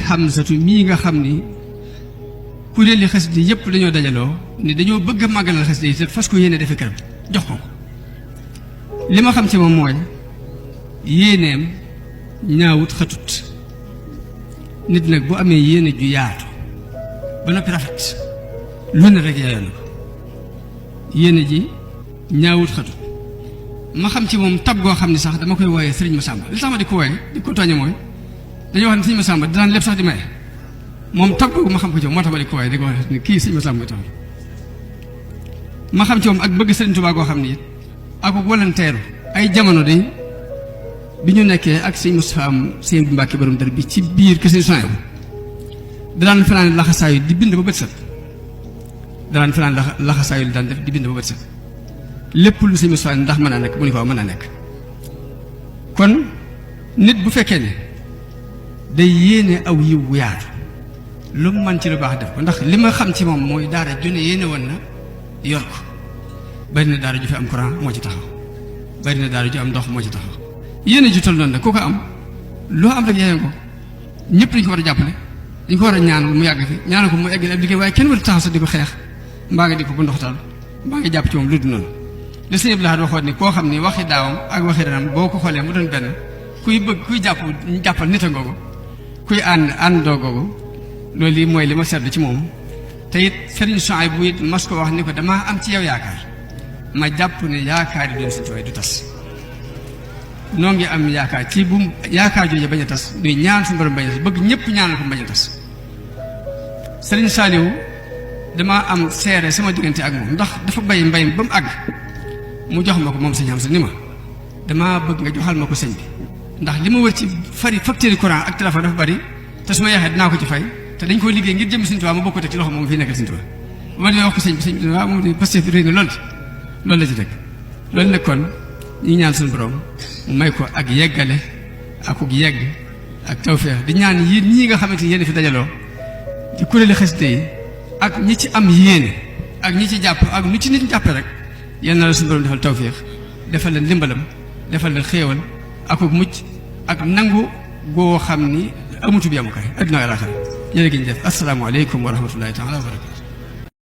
Hamsatu mii nga xam ni kuréeli xasida yëpp dañoo dajaloo ni dañoo bëgg a màggalal xasida yi te fas ko yéene defe këram jox ko li ma xam ci moom mooy yéeneem ñaawut xatut nit nag bu amee yéene ju yaatu ba noppi rafet lu ne rek yaayoo na ko yéene ji ñaawut xatut ma xam ci moom tab goo xam ne sax dama koy wooyee Sëriñ Masamba li tax ma di ko wooye di ko tooñe mooy dañoo wax ne Sëriñ Masamba dinaan lépp sax di maye moom tab googu ma xam ko ci moom moo tax ma di ko wooye di ko wax ne kii Sëriñ Masamba tax ma xam ci moom ak bëgg Sëriñ Tuubaa goo xam ne it ak volontaire ay jamono de bi ñu nekkee ak Sëriñ Mustafaa am Sëriñ Mbàkke borom dër bi ci biir kër Sëriñ Suhaybu daan fanaan laxasaayu di bind ba bët set daan fanaan laxasaayu daan def di bind ba bët set lépp lu Sëriñ Mustafaa ndax mën a nekk mu ni ko mën a nekk kon nit bu fekkee ne day yéene aw yiw bu yaatu lu mu mën ci lu baax def ko ndax li ma xam ci moom mooy daara junne yéene woon na yor ko bari na daara ju fi am courant moo ci taxaw bari na daara ju am ndox moo ci taxaw yéene ju toll noonu nag ku ko am loo am rek yaayoo ko ñëpp dañu ko war a jàppale dañu ko war a ñaanal mu yàgg fi ñaanal ko mu egg ab liggéey waaye kenn war a taxaw sax di ko xeex mbaa nga di ko bu ndoxtal mbaa nga jàpp ci moom lu dul noonu li sëñ Abdou Lahad waxoon ni koo xam ni waxi daawam ak waxi renam boo ko xoolee mu doon benn kuy bëgg kuy jàppal nit a ngoogu kuy àndoo googu loolu lii mooy li ma sedd ci moom te it Sëriñ Suhaybu bu it mas ko wax ni ko damaa am ci yow yaakaar ma jàpp ne yaakaar yi doon Sëriñ Tuubaa du tas noo ngi am yaakaar ci bu yaakaar jooju bañ a tas nuy ñaan suñu borom bañ a tas bëgg ñëpp ñaanal ko bañ a tas Sëriñ Saaliwu damaa am seere sama diggante ak moom ndax dafa bay mbayam ba mu àgg mu jox ma ko moom sëñ Hamza ni ma damaa bëgg nga joxal ma ko sëñ bi ndax li ma wër ci facture courant ak téléphone dafa bari te su ma yeexee dinaa ko ci fay te dañ koo liggéey ngir jëm Sëriñ Tuubaa ma bokk teg ci loxo moom fii nekkal Sëriñ Tuubaa ba ma wax ko sëñ bi waaw moom di Pastef réy na loolu la ci teg loolu nag kon ñi ñaan suñu borom mu may ko ak yeggale ak yegg ak tawfeex di ñaan yéen ñii nga xamante ni yéen fi dajaloo ci kuréeli xasida yi ak ñi ci am yéene ak ñi ci jàpp ak ñu ci nit ñi jàppe rek yal na la suñu borom defal tawfeex defal leen ndimbalam defal leen xéewal ak mucc ak nangu goo xam ni amutub yamukaay adduna ak alaaxira jërë ngeen jëf asalaamaaleykum wa rahmatullahi taala wa barakatu